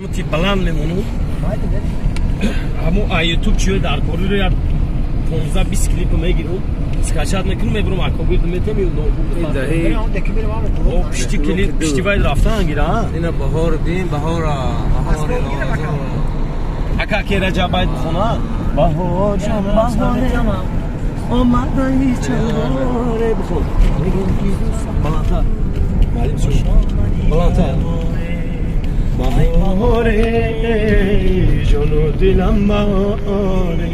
Ти баланд мемону. Ҳамо а YouTube чиё дар кориро як 15-20 клип мегирам. Скачать мекунам, мебарам акобир метем ё ноутбук. О, пишти клип, пишти вай рафтан гира. Ина баҳор бин, баҳора, баҳори. Ака ки Раҷаб байд бихона. Баҳор ҷон, баҳоре. Омадаи чаҳоре бихон. Мегӯм ки баландтар. Баландтар. Баҳоре, ҷону дилам баҳоре.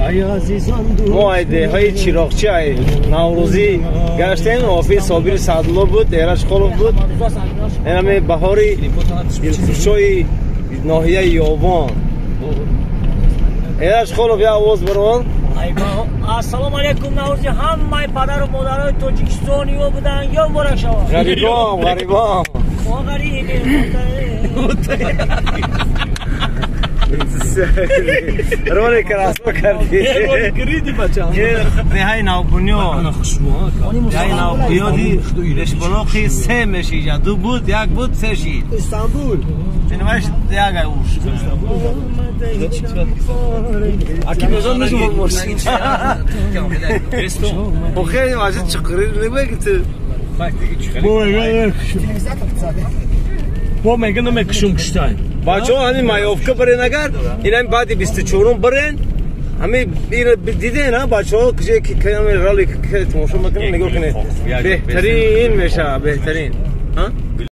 Ай азизон ду. Мо ай деҳаи Чироқчи ай Наврӯзӣ гаштем, офи Собири Саъдулло буд, Эраҷ Холов буд. Инаме баҳори дилхушои ноҳияи Ёвон. Эраҷ Холов як овоз барор. Ассалому алайкум, Наврӯзи ҳамаи падару модарои Тоҷикистон ё буданд, ё муборак шавад. Ғарибон, ғарибон. Мо ғарибем. Ролик расо кардӣ. Криди бача. Деҳаи Навбунёд. Деҳаи Навбунёди Решболоқи се мешиҷа. Ду буд, як буд, се шид. Истанбул. Инваш як ай уш. Аки мезон нишон мошин. Охе, важи чиқири небеги ту. Бо мега намекушум куштай. Бачаҳо ҳамин маёвка барен, агар инами баъди 24-ум барен, ҳами диден, а бачаҳо куҷое ки ками ролик тамошо мекунанд, нигоҳ кунед, беҳтарин мешавад, беҳтарин.